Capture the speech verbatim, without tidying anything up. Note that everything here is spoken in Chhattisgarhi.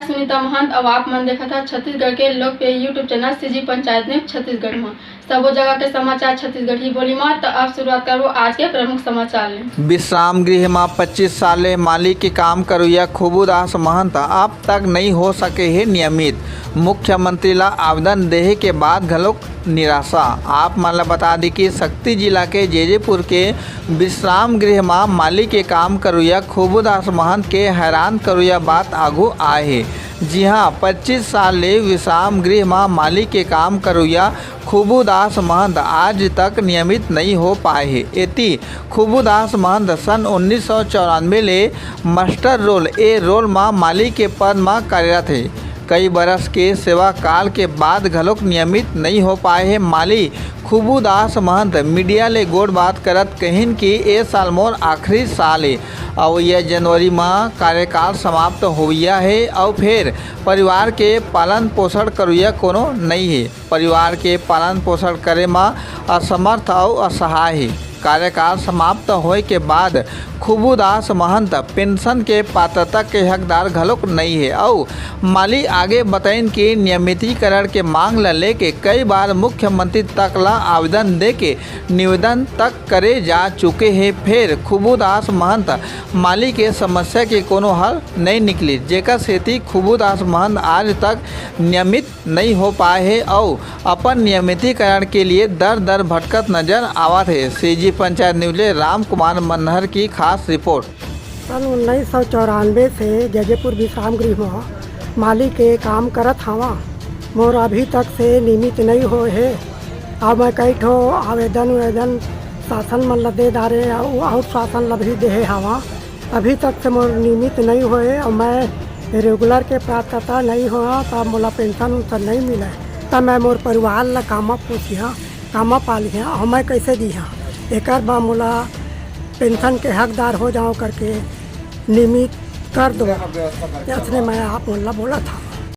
सुनीता महंत, अउ आप मन देखत हा छत्तीसगढ़ के लोकप्रिय YouTube channel CG panchayat news Chhattisgarh म। सबो जगह के समाचार छत्तीसगढ़ी बोली म। त अब शुरुआत करबो आज के प्रमुख समाचार ले। विश्राम गृह म पच्चीस साल ले माली के काम करोइया खुबूदास महंत अब तक नइ हो सके हे नियमित। मुख्यमंत्री ला आवेदन देहे के बाद घलोक निराशा। आप मन ला बता दी कि सक्ती जिला के जेजेपुर के विश्राम गृह म माली के काम करोइया खुबूदास महंत के हैरान करोइया बात आघू आए हे। जिहां पच्चीस साल ले विश्राम गृह म माली के काम करोइया खुबूदास महंत आज तक नियमित नइ हो पाए हे। एती खुबूदास महंत सन उन्नीस सौ चौरानवे ले मस्टर रोल, ए रोल म माली के पद म कार्यरत हे। कई बरस के सेवा काल के बाद घलोक नियमित नइ हो पाए हे माली खुबूदास महंत। मीडिया ले गोठ बात करत कहिन कि ए साल मोर आखिरी साल ए, अवइया जनवरी म कार्यकाल समाप्त होवइया हे अउ फेर परिवार के पालन पोषण करोइया कोनो नइ हे। परिवार के पालन पोषण करे म असमर्थ अउ असहाय हे। कार्यकाल समाप्त होए के बाद खुबूदास महंत पेंशन के पात्रता के हकदार घलोक नइ हे अउ माली आगे बतइन कि नियमितीकरण के मांग ल लेके कई बार मुख्यमंत्री तक ल आवेदन देके निवेदन तक करे जा चुके हे, फेर खुबूदास महंत माली के समस्या के कोनो हल नइ निकलिस, जेकर सेती खुबूदास महंत आज तक नियमित नइ हो पाए हे अउ अपन नियमितीकरण के लिए दर दर भटकत नजर आवत हे। सीजी पंचायत न्यूज ले राम कुमार मन्हर की खास रिपोर्ट। सन उन्नीस सौ चौरानवे से जजेपुर विश्राम गृह म माली के काम करत हवं। मोर अभी तक से नियमित नइ होए हे। अब मैं कई ठो आवेदन वेदन शासन मन ल दे डारे अउ, अउ शासन ल भी देहे हवं। अभी तक से मोर नियमित नइ होए अउ मैं रेगुलर के पात्रता नइ हों, त मोला पेंशन उंशन नइ मिले, त मैं मोर परिवार ल कामा पोसिहा, कामा पालिहा अउ मैं कइसे दिहा? एकर बर मोला पेंशन के हकदार हो जाओ करके नियमित कर दो, अइसने मैं आप मन ल बोलत हंव।